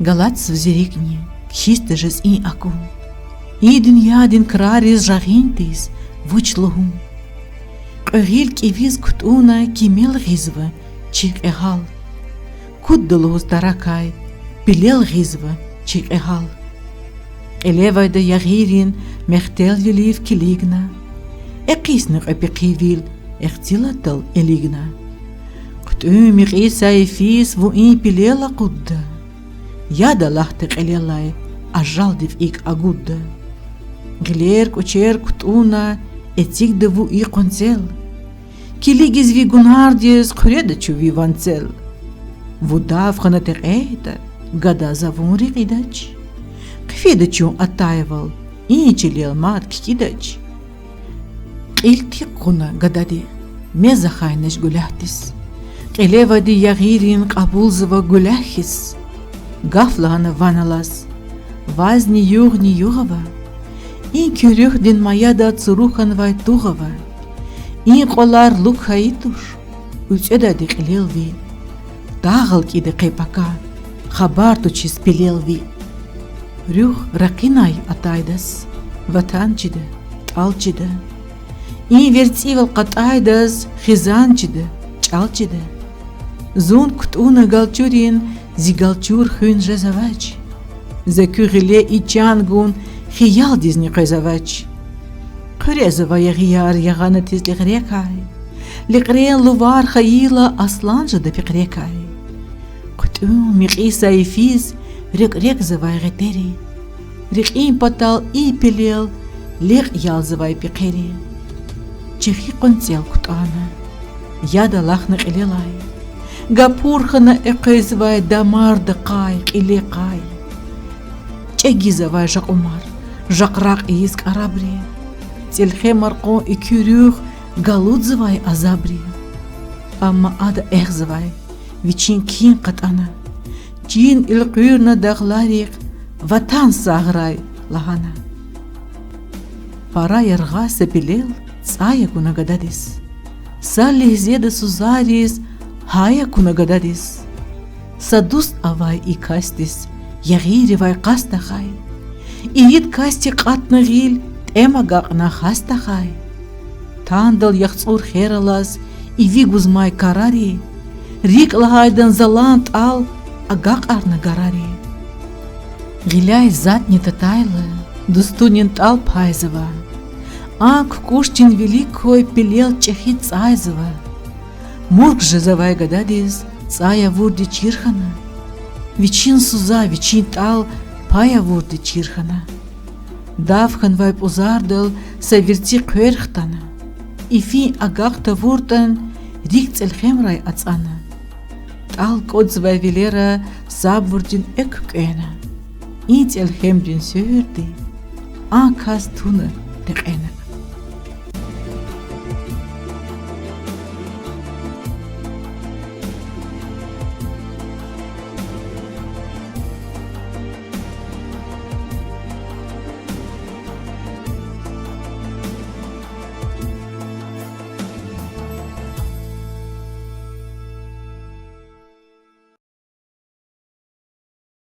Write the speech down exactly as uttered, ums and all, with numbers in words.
Галатзава зи рикӀни, кхьиз тежез и акун. И дуьньядин крариз жагъин тийиз вуч лугьун. Кьве гъил кӀевиз кутӀунна кимел гъизва чи кьегьал. Кудда лугьуз таракай, пелел гъизва чи кьегьал. Кьилевайда ягъийрин мягьтелвилив килигна. Экъисна кьве пехъи вил, эхцилатдал илигна. ХъуьтӀуьн мекьи са йифиз вун и пелел акъудда. Яд алахьда кьилелай, ажалдив икӀ агудда. Гъилер-кӀвачер кутӀунна, эцигда вун и къванцел. Килигиз ви гунардиз хъуьреда чун ви ванцел. Вун дав хьана текьейтӀа, гада, за вун рекьидач. Хъфида чун атайвал, и чилел мад кикӀидач. Кьил тик кьуна гадади, мез ахъайнач гуьлягьдиз. Кьилевайди ягъийрин кьабулзава гуьлягь хьиз. Гаф лагьана ван алаз: вазни югъни югъ ава. И куь руьгьдин маяда цуру хьанвай тугъ ава. И кьвалар лукӀ хьайи туш, уьцӀедайди кьилел ви. Дагъал кӀида къе-пака, хабар тушиз пелел ви. Руьгь ракъинай атайдаз, ватан чида, тӀал чида. И верцӀивал кьатӀайдаз хизан чида, чӀал чида. Зун кутӀунна галчурин, зи галчур хуьн жезавач. За куь гъиле и чан гун хиялдизни къвезавач. Хъуьрезава ягъияр ягъанатиз лекьрекай. Лекьрен лувар хайила аслан жеда пехърекай. ХъуьтӀуьн мекьи са йифиз рекӀрекӀзавай гъетери. Рекьин патал и пелел лекь ялзавай пехъери. ЧӀехи къванцел кутӀана, яд алахна кьилелай. Гапур хьана экъвезвай дамарда къай, кьиле къай. ЧӀегизавай жакьумар, жакьракь ийиз кӀарабри. ЦӀелхемар кьван и куь руьгь галудзавай азабри. Амма ада эхзавай, вичин кин кьатӀана. Чин элкъуьрна дагъларихъ, Ватан сагърай! лагьана. Пара яргъай са пелел цӀай акуна гададиз. Са легьзеда сузариз гьай акуна гададиз. Са дуст авай и касдиз ягъийривай къаст тахай. Ирид касди кьатна гъил, тӀем агакьна хас тахай. Тандал яхцӀур хер алаз иви гузмай карари, рикӀ лагьайдан залан тӀал агакьарна гарари. Гъиляй затӀни татайла, дустунин тӀал пайзава. А кукӀушдин вилик квай пелел чӀехи цӀайзава. Мурк жезавай гададиз цӀай авурди чир хьана. Вичин суза, вичин тӀал пай авурди чир хьана. Дав хьанвай пӀузардал са верцӀи хъвер хтана. Ифин агакь тавуртӀан, рикӀ цӀелхемрай ацӀана. ТӀал кӀватӀзавай вилера сабурдин экв кӀвена. И цӀелхемрин суьгьуьрди а кас туна, текьена.